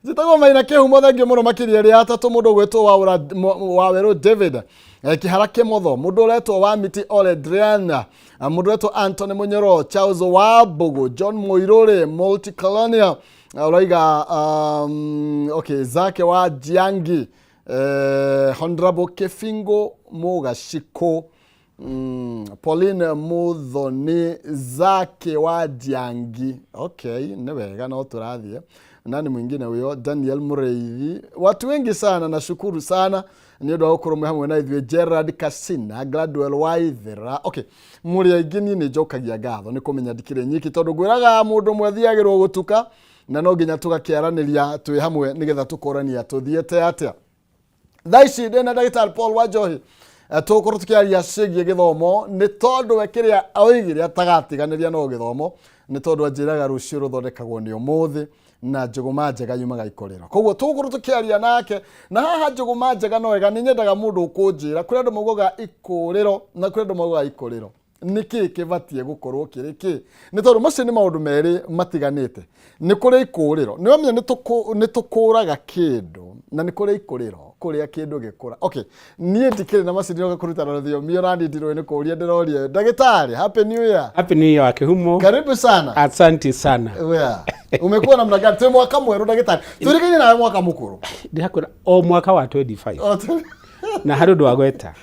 Njĩtagwo Maina Kĩhumo, thengiũ mũno makĩria rĩa atatũ mũndũ ũgwĩtwo Wawerũ David, Kĩhara Kĩmotho, mũndũ ũretwo wa Miti Ole Driana, mũndũ ũretwo Anthony Mũnyoro, Charles Wambũgũ, John Mũirũrĩ, Multicolonial, ũraiga okay, Zake wa Jiangi, Honorable Kĩbingo Mũgacikũ, Pauline Muthoni, Zake wa Jiangi. Okay, nĩ wega no tũrathiĩ. Nani mwingine huyo? Daniel Mureithi. Watu wengi sana, nashukuru sana nĩ ũndũ wa gũkorwo mwĩ hamwe na ithuĩ. Gerard Kasina, Gladwell Waithera. Okay, mũrĩ aingĩ, niĩ nĩ njokagia ngatho nĩ kũmenya ndikĩrĩ nyiki, tondũ ngwĩraga mũndũ ũmwe athiagĩrwo gũtuka na no nginya tũgakĩaranĩria twĩ hamwe nĩgetha tũkorania tũthiĩte atĩa. Thaa ici ndĩna ndagĩtarĩ Paul Wanjohi. Tũgũkorwo tũkĩaria ciĩgiĩ gĩthomo, nĩ tondũ we kĩrĩa oigire atagatiganĩria no gĩthomo, nĩ tondũ anjĩraga rũciũ rũthondekagwo nĩ ũmũthĩ na njũgũma njega yumaga ikorĩro. Koguo tũgũkorwo tũkĩaria nake na haha njũgũma njega no wega nĩ nyendaga mũndũ ũkũnjĩra kũrĩ andũ maugaga ikũrĩro na kũrĩ andũ maugaga ikũrĩro, nĩ kĩĩ kĩbatiĩ gũkorwo kĩrĩ kĩ, nĩ tondũ macio nĩ maũndũ merĩ matiganĩte. Nĩ kũrĩ ikũrĩro, nĩ wamenya nĩ tũkũraga kĩndũ, na nĩ kũrĩ ikũrĩro kũrĩa kĩndũ gĩkũra. Okay, niĩ ndikĩrĩ na macini yoka kũruta na rũthiomi, ona niĩ ndirũĩ nĩ kũũria ndĩroria. Ndagĩtarĩ, happy new year. Happy New Year, Wakihumo. Karibu sana. Asante sana. Yeah. Umekuwa namna gani? Twĩ mwaka mwerũ, ndagĩtarĩ, twĩrĩgaine nawe mwaka mũkũrũ. Ndĩrakwĩra o mwaka wa 25 na harĩ ũndũ wa gweta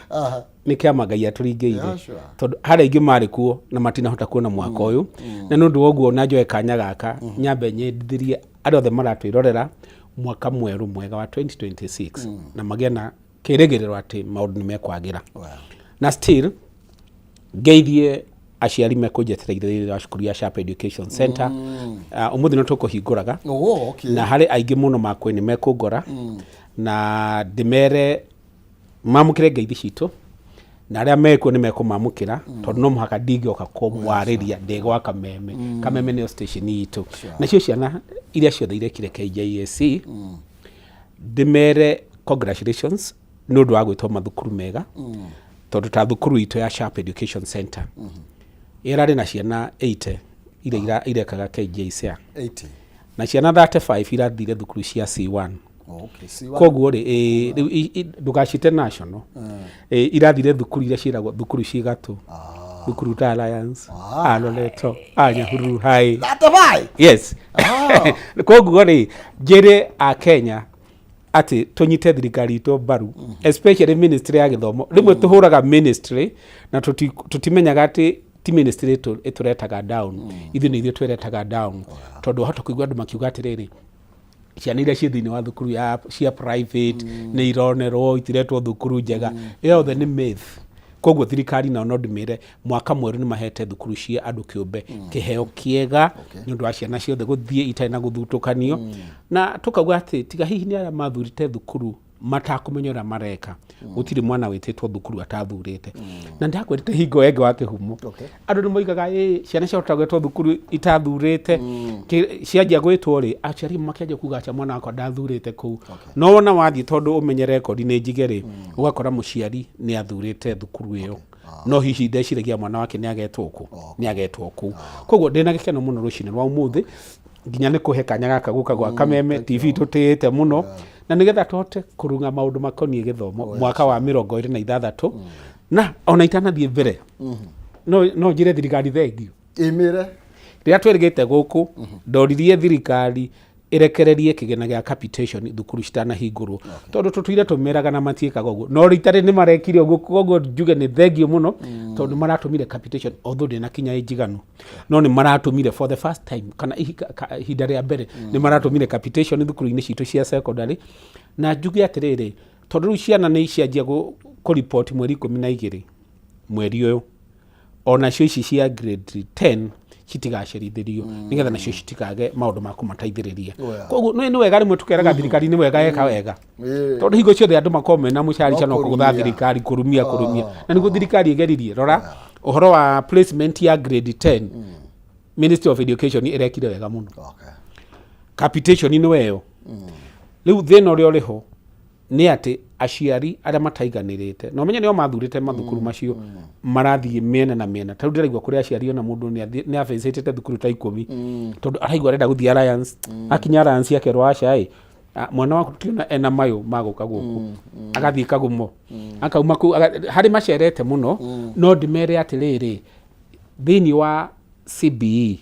nĩ kĩama Ngai atũringĩire. Tondũ harĩ aingĩ marĩ kuo na matinahota kuona mwaka ũyũ, na nĩ ũndũ wa ũguo na njoe kanya gaka nyambe nyendithĩrie arĩa othe maratwĩrorera mwaka mwerũ mwega wa 2026 na magĩe na kĩrĩgĩrĩro atĩ maũndũ nĩ mekwagĩra. Na still ngeithie aciari mekũnjetereire thĩinĩ wa cukuru ya Sharp Education Center. Ũmũthĩ nĩ tũkũhingũraga. Na harĩ aingĩ mũno makwe nĩ mekũngora na ndĩmere mamũkĩre ngeithi citũ, na arĩa mekuo nĩ mekũmamũkĩra, tondũ no mũhaka ndingĩoka kũmwarĩria ndĩ gwa Kameme. Kameme nĩyo station itũ. Nacio ciana iria ciothe irekire KJSC, ndĩmere congratulations nĩ ũndũ wa gwĩtwo mathukuru mega, tondũ ta thukuru itũ ya Sharp Education Center ĩrarĩ na ciana 80 iria irekaga KJSEA, 80 na ciana 35 irathire thukuru cia C1. Oh, okay. C1. Koguo rĩ rĩu ndũgacite national, irathire thukuru iria ciĩragwo thukuru cigatũ, thukuru ta Alliance, a Loreto, a Nyahururu High. 35. Yes. Koguo rĩ, njĩre a Kenya atĩ tũnyite thirikari itũ mbaru, especially ministry ya gĩthomo. Rĩmwe tũhũraga ministry na tũtimenyaga atĩ ti ministry ĩtũretaga down, ithuĩ nĩ ithuĩ twĩretaga down, tondũ wahota kũigua andũ makiuga atĩrĩrĩ, ciana iria ciĩ thĩinĩ wa thukuru ya cia private nĩ ironerwo itiretwo thukuru njega. Ĩyo yothe nĩ myth. Koguo thirikari nao no ndĩmĩre mwaka mwerũ nĩ mahete thukuru cia andũ kĩũmbe kĩheo kĩega nĩ ũndũ wa ciana ciothe gũthiĩ itarĩ na gũthutũkanio, na tũkauga atĩ tiga hihi nĩ arĩa mathurĩte thukuru matakũmenya ũrĩa mareka, gũtirĩ mwana wĩtĩtwo thukuru atathurĩte. Na ndakwĩrĩte hingo ĩngĩ wa Kĩhumo, andũ nĩ moigaga ĩ ciana ciahota gwĩtwo thukuru itathurĩte. Cianjia gwĩtwo rĩ, aciari makĩanjia kuga aca, mwana wakwa ndathurĩte kũu. No wona wathiĩ, tondũ ũmenye rekondi nĩ njige rĩ, ũgakora mũciari nĩ athurĩte thukuru ĩyo, no hihi ndeciragia mwana wake nĩ agetwo kũ, nĩ agetwo kũu. Koguo ndĩna gĩkeno mũno rũcinĩ rwa ũmũthĩ nginya nĩ kũhe kanya gaka gũka gwa Kameme TV tũtĩĩte mũno, na nĩgetha tũhote kũrung'a maũndũ makoniĩ gĩthomo mwaka wa 26. Na ona itanathiĩ mbere, no njĩre thirikari thengiũ. Ĩmĩre. Rĩrĩa twĩrĩgĩte gũkũ, ndoririe thirikari ĩrekererie kĩgĩna gĩa capitation thukuru citanahingũrwo, tondũ tũtũire tũmeraga na matiĩkaga ũguo, no rita rĩ nĩ marekire ũguo. Koguo njuge nĩ thengiũ mũno tondũ nĩ maratũmire capitation, although ndĩnakinya ĩ njiganu, no nĩ maratũmire for the first time, kana ihinda rĩa mbere nĩ maratũmire capitation thukuru-inĩ citũ cia secondary. Na njuge atĩrĩrĩ, tondũ rĩu ciana nĩ cianjia kũripoti mweri 12 mweri ũyũ, onacio ici cia grade 10 citigacerithĩrio, nĩgetha nacio citikage maũndũ ma kũmateithĩrĩria. Koguo nĩ wega rĩmwe tũkeraga thirikari nĩ wega eka wega, tondũ hingo ciothe andũ makorwo mena mũcarica no kũgũtha kũrumia. Thirikari kũrumia, kũrumia, na nĩguo thirikari ĩgeririe. Rora ũhoro wa placement ya grade 10, Ministry of Education ĩrekire wega mũno. Capitation nĩ weyo. Rĩu thĩna ũrĩa ũrĩ ho nĩ atĩ aciari arĩa mataiganĩrĩte na ũmenye nĩo mathurĩte mathukuru macio marathiĩ mĩena na mĩena. Ta rĩu ndĩraigua kũrĩ aciari ona mũndũ nĩ abĩcĩtĩte thukuru ta 10, tondũ araigua arenda gũthiĩ Alliance. Akinya Alliance akerwo aca ĩ. Ah, mwana waku tũtiona ena mayũ ma gũka gũkũ agathiĩ kagumo akauma kũu harĩ macerete mũno. No ndĩmere atĩrĩrĩ, thĩinĩ wa CBE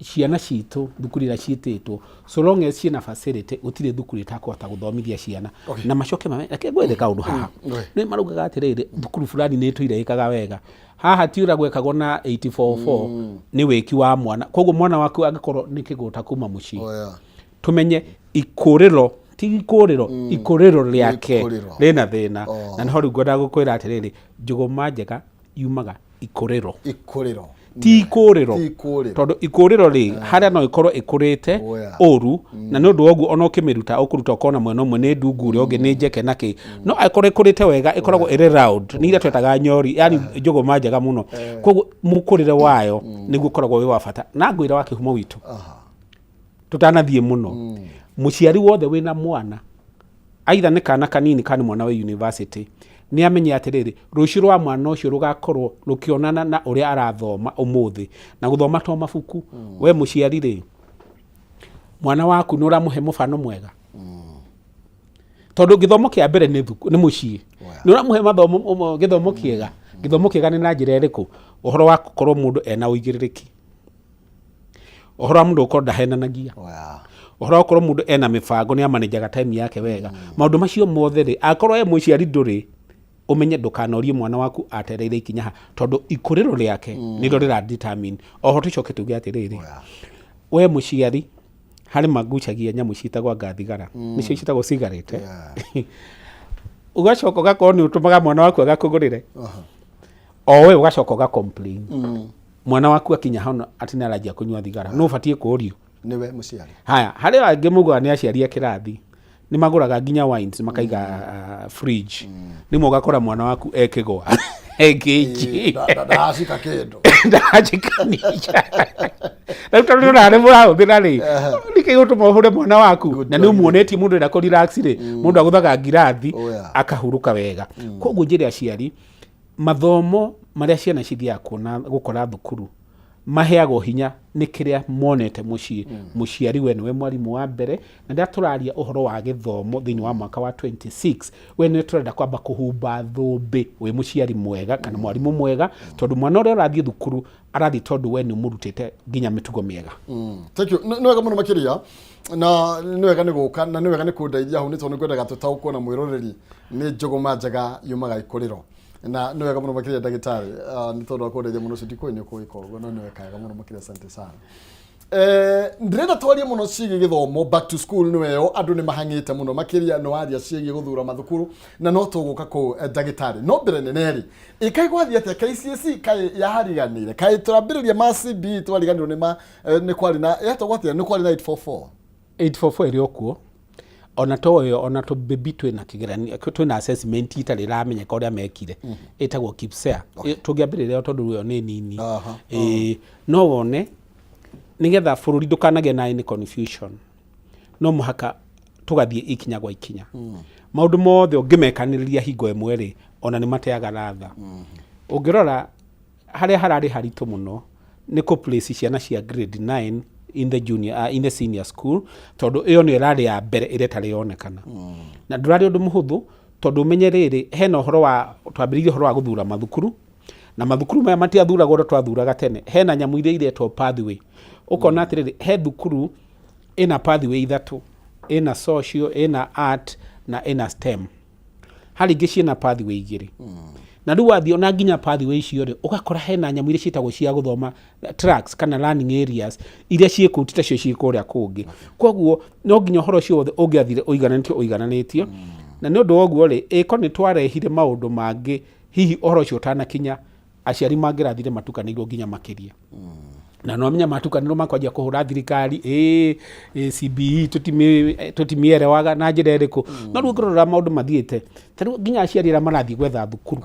ciana citũ thukuru iria ciĩtĩtwo, so long as ciĩna facility, gũtirĩ thukuru ĩtakũhota gũthomithia ciana. Na macoke mame reke ngwĩre kaũndũ haha. Nĩ maraugaga atĩrĩrĩ, thukuru fulani nĩ ĩtũire ĩkaga wega. Haha ti ũrĩa gwekagwo na 844, nĩ wĩki wa mwana. Koguo mwana waku angĩkorwo nĩ kĩgũta kuma mũciĩ, Oh, yeah. Tũmenye ikũrĩro ti ikũrĩro, ikũrĩro rĩake Ikũrĩro. Rĩna thĩna. Na nĩho rĩu ngwendaga gũkwĩra atĩrĩrĩ, njũgũma njega yumaga ikũrĩro. Ikũrĩro. Ti ikũrĩro. Ti ikũrĩro. Tondũ ikũrĩro rĩ, harĩa no ĩkorwo ĩkũrĩte ũru, na nĩ ũndũ wa ũguo ona ũkĩmĩruta ũkũruta ũkona mwena ũmwe nĩ ndungu, ũrĩa ũngĩ nĩ njeke na kĩ. No angĩkorwo ĩkũrĩte wega, ĩkoragwo ĩrĩ round, nĩ iria twetaga nyori, yani njũgũma njega mũno. Koguo mũkũrĩre wayo nĩguo ũkoragwo wĩ wa bata. Na ngwĩra wa kĩhumo witũ, tũtanathiĩ mũno, mũciari wothe wĩna mwana, aitha nĩ kana kanini kana nĩ mwana wĩ university, nĩ amenye atĩrĩrĩ, rũciũ rwa mwana ũcio rũgakorwo rũkĩonana na ũrĩa arathoma ũmũthĩ. Na gũthoma to mabuku. We mũciari rĩ, mwana waku nĩ ũramũhe mũbano mwega? Tondũ gĩthomo kĩa mbere nĩ nĩ mũciĩ. Nĩ ũramũhe mathomo gĩthomo kĩega? Gĩthomo kĩega nĩ na njĩra ĩrĩkũ? Ũhoro wa gũkorwo mũndũ ena ũigĩrĩrĩki, ũhoro wa mũndũ gũkorwo ndahenanagia, ũhoro wa gũkorwo mũndũ ena mĩbango, nĩ amanĩjaga time yake wega. Maũndũ macio mothe rĩ, akorwo e mũciari ndũrĩ, ũmenye ndũkanorie mwana waku atereire ikinya ha, tondũ ikũrĩro rĩake nĩrĩo rĩra determine. Oho tũcoke tuge atĩrĩrĩ, we mũciari, harĩ magucagia nyamũ ciĩtagwo anga thigara, nĩcio ciĩtagwo cigarete, ũgacoka ũgakorwo nĩ ũtũmaga mwana waku agakũgũrĩre, o we ũgacoka ũga complain mwana waku akinya hau atĩ nĩ aranjia kũnyua thigara. Nũ ũbatiĩ kũũrio? Nĩwe mũciari. Haya, harĩ angĩ maugaga nĩ aciari a kĩrathi, nĩ magũraga nginya wines makaiga fridge. Rĩmwe ũgakora mwana waku ekĩgwa ekĩnji. Ndacika kĩndũ. Ndacikanisha. Rĩu tondũ nĩ ũrarĩ mũrahũthĩra rĩ, nĩkĩ gĩgũtũma ũhũre mwana waku? Na nĩ ũmuonetie mũndũ enda kũ relax rĩ, mũndũ agũthaga ngirathi akahurũka wega. Koguo njĩre aciari, mathomo marĩa ciana cithiaga kuona gũkora thukuru maheagwo hinya nĩ kĩrĩa monete mũciĩ. Mũciari we nĩwe mwarimũ wa mbere. Na rĩrĩa tũraria ũhoro wa gĩthomo thĩinĩ wa mwaka wa 26, we nĩwe tũrenda kwamba kũhumba thũmbĩ wĩ mũciari mwega kana mwarimũ mwega, tondũ mwana ũrĩa ũrathiĩ thukuru arathiĩ tondũ we nĩ ũmũrutĩte nginya mĩtugo mĩega. Thank you. Nĩ wega mũno makĩria, na nĩ wega nĩ gũka, na nĩ wega nĩ kũndeithia hau, nĩ tondũ nĩ ngwendaga tũtaũkwo na mwĩroreri nĩ njũgũma njega yumaga ikũrĩro. Na nĩ wega mũno makĩria, ndagĩtarĩ, nĩ tondũ wa kũndeithia mũno ũcio. Ndikũĩ nĩ ũkũgĩka ũguo, no nĩ weka wega mũno makĩria. Asante sana. Ndĩrenda twarie mũno ciĩgiĩ gĩthomo. Back to school nĩ weyo andũ nĩ mahang'ĩte mũno makĩria. Nĩ waria ciĩgiĩ gũthura mathukuru, na no tũgũka kũu, ndagĩtarĩ, no mbere nene rĩ, ĩkaĩ gwathiĩ atĩa? KCSE kaĩ yariganĩire? Kaĩ tũrambĩrĩria ma CBE twariganĩrwo nĩ ma nĩ kwarĩ na yetagwo atĩa? Nĩ kwarĩ na 844. 844 ĩrĩ o kuo. Ona to ĩyo, ona tũbĩbi twĩna kĩgeranio, twĩna assessment itarĩ ĩramenyeka ũrĩa mekire, ĩtagwo KPSEA. Tũngĩambĩrĩria ĩyo tondũ ĩyo nĩ nini. Ĩĩ, no wone nĩgetha bũrũri ndũkanagĩe na any confusion, no mũhaka tũgathiĩ ikinya gwa ikinya. Maũndũ mothe ũngĩmekanĩrĩria hingo ĩmwe rĩ, ona nĩ mateaga ratha. Ũngĩrora harĩa hararĩ haritũ mũno nĩ kũ place ciana cia grade 9 in the junior, in the senior school, tondũ ĩyo nĩyo ĩrarĩ ya mbere ĩrĩa ĩtarĩ yonekana. Na ndũrarĩ ũndũ mũhũthũ, tondũ ũmenye rĩrĩ, hena ũhoro wa twambĩrĩirie ũhoro wa gũthura mathukuru, na mathukuru maya matiathuragwo ũrĩa twathuraga tene. Hena nyamũ iria iretwo pathway. Ũkona atĩrĩrĩ, he thukuru ĩna pathway ithatũ, ĩna social, ĩna art na ĩna STEM. Harĩ ingĩ ciĩna pathway igĩrĩ. Na rĩu wathiĩ ona nginya pathway icio rĩ, ũgakora hena nyamũ iria ciĩtagwo cia gũthoma tracks kana learning areas iria ciĩ kũu ti tacio ciĩ kũrĩa kũngĩ. Koguo no nginya ũhoro ũcio wothe ũngĩathire ũigananĩtio ũigananĩtio. Na nĩ ũndũ wa ũguo rĩ, ĩko nĩ twarehire maũndũ mangĩ hihi ũhoro ũcio ũtanakinya, aciari mangĩrathire matukanĩirwo nginya makĩria. Na no menya matukanĩrwo makwanjia kũhũra thirikari, ĩ CBE tũtimĩerewaga na njĩra ĩrĩkũ. No rĩu ũngĩrora maũndũ mathiĩte ta rĩu, nginya aciari arĩa marathiĩ gwetha thukuru,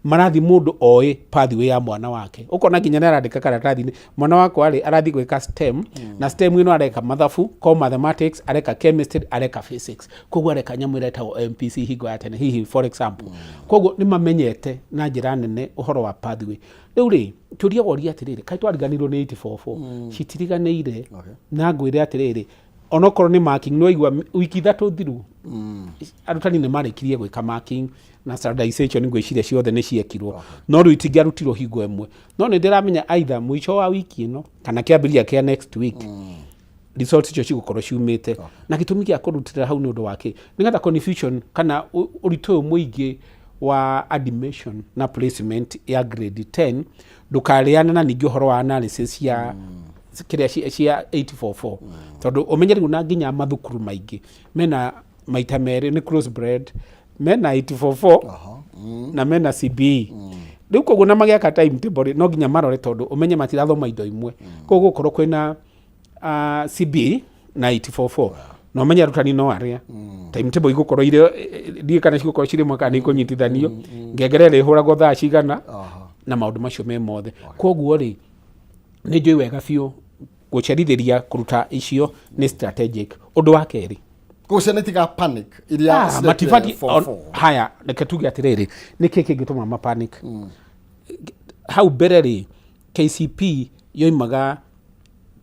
marathiĩ mũndũ oĩ pathway ya mwana wake. Ũkona nginya nĩ arandĩka karatathi-inĩ, mwana wakwa rĩ, arathiĩ gwĩka STEM, na STEM ĩno areka mathabu ko mathematics, areka chemistry, areka physics, koguo areka nyamũ ĩrĩa ĩtagwo MPC hingo ya tene hihi, for example. Koguo nĩ mamenyete na njĩra nene ũhoro wa pathway. Rĩu rĩ, kĩũria woria atĩrĩrĩ, kaĩ twariganĩirwo nĩ 844? Citiriganĩire. Na ngwĩre atĩrĩrĩ, Onokorwo nĩ marking, nĩ waigua wiki 3 thiru arutani nĩ marĩkirie gwĩka marking na standardization, ngwĩciria ciothe nĩ ciekirwo, no rĩu itingĩarutirwo hingo ĩmwe. No nĩ ndĩramenya either mũico wa wiki ĩno kana kĩambĩrĩria kĩa next week results icio cigũkorwo ciumĩte. Na gĩtũmi gĩa kũrutĩra hau nĩ ũndũ wa kĩ? Nĩgetha confusion kana ũritũ ũyũ mũingĩ wa admission na placement ya grade 10 ndũkarĩane na ningĩ ũhoro wa analysis cia kĩrĩa cia 844, tondũ ũmenye rĩu na nginya mathukuru maingĩ mena maita merĩ, nĩ cross bred, mena 844 na mena CBE. Rĩu koguo na magĩaka timetable rĩ, no nginya marore, tondũ ũmenye matirathoma indo imwe. Koguo gũkorwo kwĩna CBE na 844, na ũmenye arutani no arĩa timetable igũkorwo irĩ, ndiũĩ kana cigũkorwo cirĩ mwe kana nĩ ikũnyitithanio, ngengere ĩrĩa ĩhũragwo thaa cigana na maũndũ macio me mothe. Koguo rĩ, nĩ njũĩ wega biũ gũcerithĩria kũruta icio nĩ strategic. Ũndũ wa kerĩ, Koguo ciana itiga panic iria cirekire matibati form four. Haya, reke tuge atĩrĩrĩ, nĩkĩ kĩngĩtũma ma panic? Hau mbere rĩ, KCP yoimaga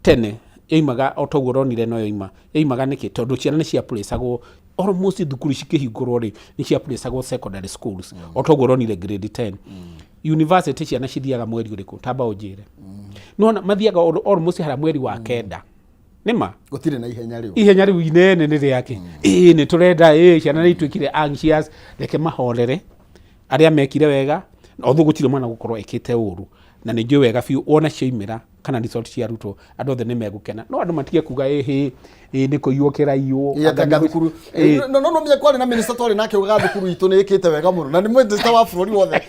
tene, yoimaga o toguo ũronire, no yoimaga nĩkĩ? Tondũ ciana nĩ ciaplacagwo almost thukuru cikĩhingũrwo rĩ, nĩ ciaplacagwo secondary schools o toguo ũronire grade 10. University ciana cithiaga mweri ũrĩkũ? Tamba ũnjĩre. Nĩwona mathiaga almost harĩa mweri wa 9, nĩma? Gũtirĩ na ihenya rĩu. Ihenya rĩu inene nĩ rĩake, ĩĩ, nĩ tũrenda, ĩĩ, ciana nĩ ituĩkire anxious. Reke mahorere arĩa mekire wega, although gũtirĩ mwana gũkorwo ĩkĩte ũru, na nĩ njũĩ wega biũ wona cioimĩra kana result cia arutwo, andũ othe nĩ megũkena, no andũ matige kuga ĩhĩ, ĩĩ, nĩ kũiywo kĩraiywo. Ĩĩ, anga thukuru. No menye kwarĩ na minister twarĩ nake ugaga thukuru itũ nĩ ĩkĩte wega mũno, na nĩ minister wa bũrũri wothe,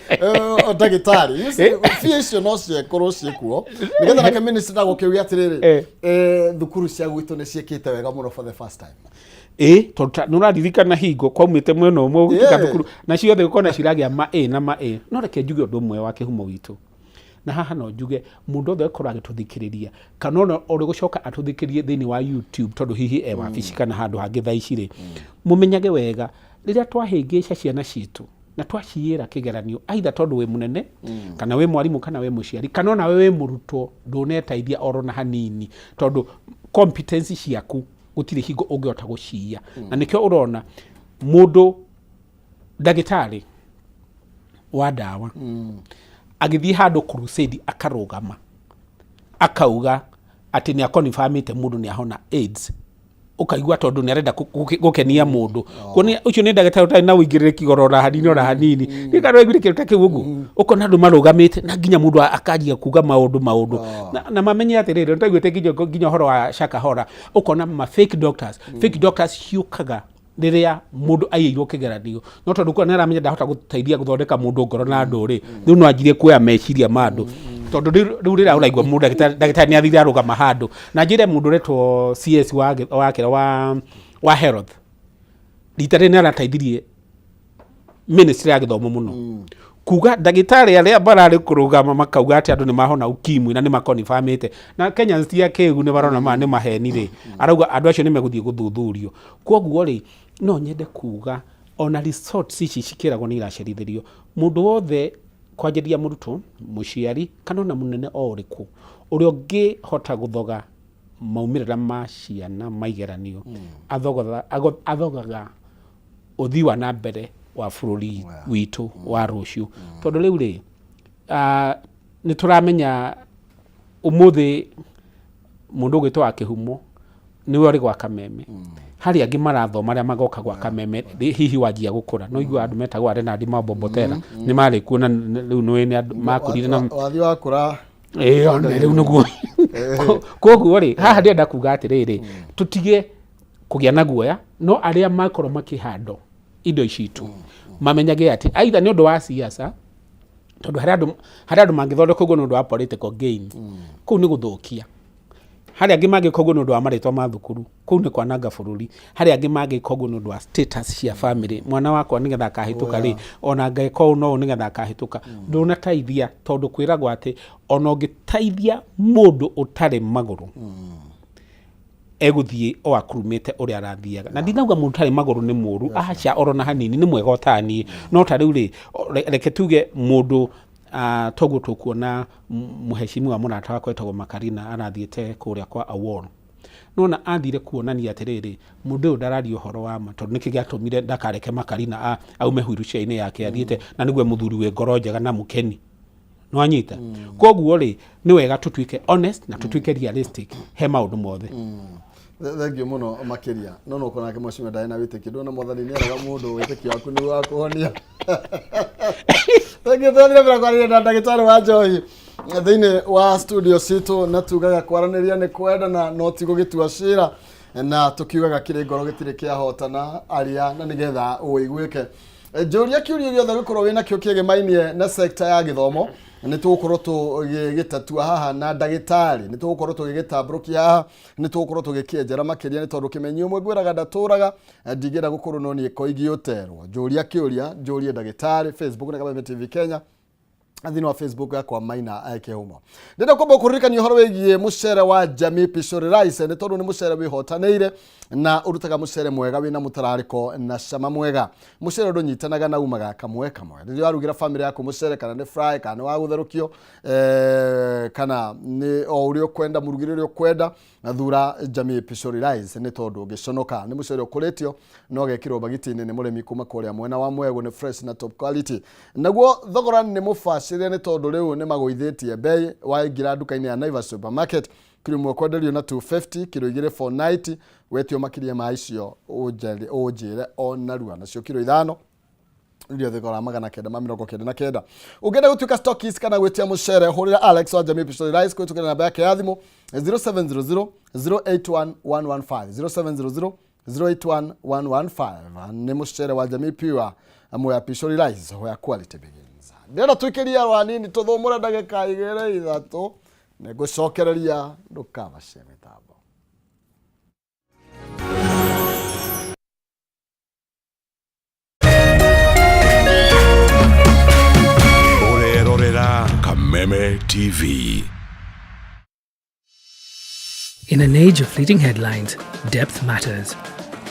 ndagĩtarĩ. You see, bia icio no ciĩkorwo ciĩkuo nĩgetha nake minister ndagũke uge atĩrĩrĩ, thukuru cia gwitũ nĩ ciĩkĩte wega mũno for the first time. Ĩ, tondũ nĩ ũraririkana hingo kwaumĩte mwena ũmwe gũtuĩka thukuru na ciothe ũkona ciragĩa ma A na ma A. No reke njuge ũndũ ũmwe wa kĩhumo witũ, na haha no njuge mũndũ othe ũkorwo agĩtũthikĩrĩria kana ona ũrĩ gũcoka atũthikĩrĩrie thĩinĩ wa YouTube, tondũ hihi e wabici kana handũ hangĩ thaa ici rĩ, mũmenyage wega rĩrĩa twahĩngĩca ciana citũ na twaciyĩra kĩgeranio, aitha tondũ wĩ mũnene kana wĩ mwarimũ kana wĩ mũciari kana ona we wĩ mũrutwo, ndũneteithia oro na hanini, tondũ competence ciaku gũtirĩ hingo ũngĩhota gũciya. Na nĩkĩo ũrona mũndũ ndagĩtarĩ wa ndawa agĩthiĩ handũ crusade, akarũgama akauga atĩ nĩ akonifamĩte mũndũ nĩ ahona AIDS, ũkaigua tondũ nĩ arenda gũkenia mũndũ. Kuonia ũcio nĩ ndagĩtarĩ ũtarĩ na ũigĩrĩrĩki goro ona hanini, ona hanini. Nĩ kana waiguire kĩndũ ta kĩu ũguo, ũkona andũ marũgamĩte na nginya mũndũ akanjia kuga maũndũ na mamenye atĩrĩrĩ, nĩtwaiguĩte nginya ũhoro wa Shakahola, ũkona ma fake doctors, fake doctors ciũkaga rĩrĩa mũndũ aiyĩirwo kĩgeranio, no tondũ kuona nĩaramenya ndahota gũteithia gũthondeka mũndũ ngoro na andũ rĩ, rĩu no anjirie kuoya meciria ma andũ, tondũ rĩu rĩrĩa ũraigua mũndũ ndagĩtarĩ nĩ athire arũgama handũ na njĩre mũndũ ũretwo CS wa kĩrĩa wa health, rita rĩrĩ nĩ arateithirie ministry ya gĩthomo mũno kuga ndagĩtarĩ arĩa mararĩ kũrũgama makauga atĩ andũ nĩ mahona ukimwi na nĩ makonifamĩte na Kenyans ti akĩgu, nĩ marona maya nĩ maheni rĩ, arauga andũ acio nĩ megũthiĩ gũthuthurio. Koguo rĩ, no nyende kuga ona results ici cikĩragwo nĩ iracerithĩrio, mũndũ wothe kwanjĩrĩria mũrutwo, mũciari kana ona mũnene o ũrĩkũ ũrĩa ũngĩhota gũthoga maumĩrĩra ma ciana ma igeranio, athogaga ũthii wa na mbere wa bũrũri witũ wa rũciũ, tondũ rĩu rĩ, nĩ tũramenya ũmũthĩ mũndũ ũgwĩtwo wa kĩhumo nĩwe ũrĩ gwa Kameme, harĩ angĩ marathoma arĩa magoka gwa Kameme hihi wanjia gũkũra. No igua andũ metagwo Arenadi Mabombotera nĩ marĩ kuo, na rĩu nĩ nĩ andũ makũrire na Wathiĩ wakũra. Ĩĩ, ona rĩu nĩguo. Koguo rĩ, haha ndĩrenda kuga atĩrĩrĩ, tũtige kũgĩa na guoya, no arĩa makorwo makĩhandwo indo ici itu mamenyage atĩ aitha nĩ ũndũ wa siasa, tondũ harĩ andũ mangĩthondeka ũguo nĩ ũndũ wa political gain, kũu nĩ gũthũkia. Harĩ angĩ mangĩka ũguo nĩ ũndũ wa marĩtwa ma thukuru, kũu nĩ kwananga bũrũri. Harĩ angĩ mangĩka ũguo nĩ ũndũ wa status cia family, mwana wakwa nĩgetha akahĩtũka rĩ, ona ngeka ũũ no ũũ nĩgetha akahĩtũka. Ndũnateithia, tondũ kwĩragwo atĩ ona ũngĩteithia mũndũ ũtarĩ magũrũ, egũthiĩ o akurumĩte ũrĩa arathiaga. Na ndinauga mũndũ ũtarĩ magũrũ nĩ mũru, aca, oro na hanini, nĩ mwega ũtaniĩ. No ta rĩu rĩ, reke tuge mũndũ toguo tũkuona mũhecimiwa mũrata wakwa wetagwo Makarina arathiĩte kũrĩa kwa Awol. Nona athire kuonania atĩrĩrĩ, mũndũ ũyũ ndararia ũhoro wa ma, tondũ nĩkĩ gĩatũmire ndakareke Makarina aume wheelchair-inĩ yake athiĩte, na nĩguo mũthuri wĩ ngoro njega na mũkeni nwanyita. Koguo rĩ, nĩ wega tũtuĩke honest na tũtuĩke realistic he maũndũ mothe. Thengiũ mũno makĩria. No no nake mheshimiwa ndarĩ na wĩtĩkio, ndona Mwathani nĩ eraga mũndũ wĩtĩkio waku nĩguo wa kũhonia. Thengiũ. Twathire mbere kwaranĩria na ndagĩtarĩ wa njohi thĩinĩ wa studio citũ, na tugaga kwaranĩria nĩ kwendana no ti gũgĩtua cira, na tũkiugaga kĩrĩ ngoro gĩtirĩ kĩahotana. Aria na nĩgetha ũiguĩke. Njũria kĩũria gĩothe gũkorwo wĩna kĩo kĩegemainie na sekta ya gĩthomo, nĩ tũgũkorwo tũgĩgĩtatua haha na ndagĩtarĩ, nĩ tũgũkorwo tũgĩgĩtambũrũkia haha, nĩ tũgũkorwo tũgĩkĩenjera makĩria, nĩ tondũ kĩmenyi ũmwe ngwĩraga ndatũraga ndingĩenda gũkorwo no niĩ koigi ũterwo. Njũria kĩũria, njũrie ndagĩtarĩ. Facebook na Kameme TV Kenya, thĩinĩ wa Facebook yakwa Maina Kĩhumo. Ndĩrenda kwamba kũririkania ũhoro wĩgiĩ mũcere wa Jamii Pishori Rice, nĩ tondũ nĩ mũcere wĩhotanĩire na ũrutaga mũcere mwega wĩna mũtararĩko na cama mwega. Mũcere ndũnyitanaga na umaga kamwe kamwe. Rĩrĩa warugĩra famĩlĩ yaku mũcere, kana nĩ fry, kana nĩ wa gũtherũkio, kana nĩ o ũrĩa ũkwenda, mũrugĩre ũrĩa ũkwenda, na thura Jamii Pishori Rice, nĩ tondũ ũngĩconoka. Nĩ mũcere ũkũrĩtio na ũgekĩrwo bagiti-inĩ nĩ mũrĩmi kuma kũrĩa mwena wa Mwegũ, nĩ fresh na top quality. Naguo thogora nĩ mũbacĩrĩre, nĩ tondũ rĩu nĩ magũithĩtie bei. Waingĩra nduka-inĩ ya Naivas Supermarket, kiro ĩmwe kwenderio na 250, kiro igĩrĩ 490. Wetio makĩria ma icio ũnjĩre o narua. Nacio kiro 5 irio thogora 999. Ũngĩenda gũtuĩka stockist kana gwĩtia mũcere, hũrĩra Alex wa Jamii Pishori Rice kũhĩtũkĩra namba yake ya thimũ 0700 081 115, 0700 081 115. Nĩ mũcere wa Jamii Pure Mwea Pishori Rice, where quality begins. Ndĩrenda tũikĩrie rwanini, tũthũmũre ndagĩka igĩrĩ ithatũ, nĩ ngũcokereria. Ndũkabacie mĩtambo. Ũrerorera Kameme TV. In an age of fleeting headlines, depth matters.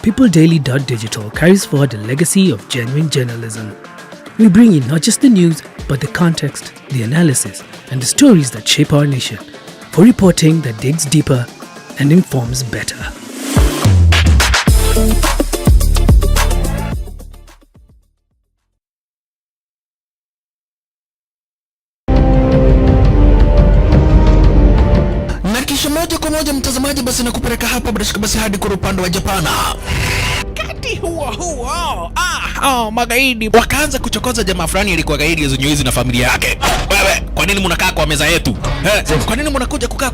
PeopleDaily.digital carries forward the legacy of genuine journalism. We bring you not just the news, but the context, the analysis, and the stories that shape our nation. For reporting that digs deeper and informs better. Na kisha moja kwa moja, mtazamaji, basi nakupeleka hapa bila shaka basi hadi kwa upande wa Japana. Wakati huo huo, magaidi wakaanza kuchokoza jamaa fulani alikuwa gaidi zenye na familia yake. Wewe, kwa nini mnakaa kwa meza yetu? Eh, kwa nini mnakuja kukaa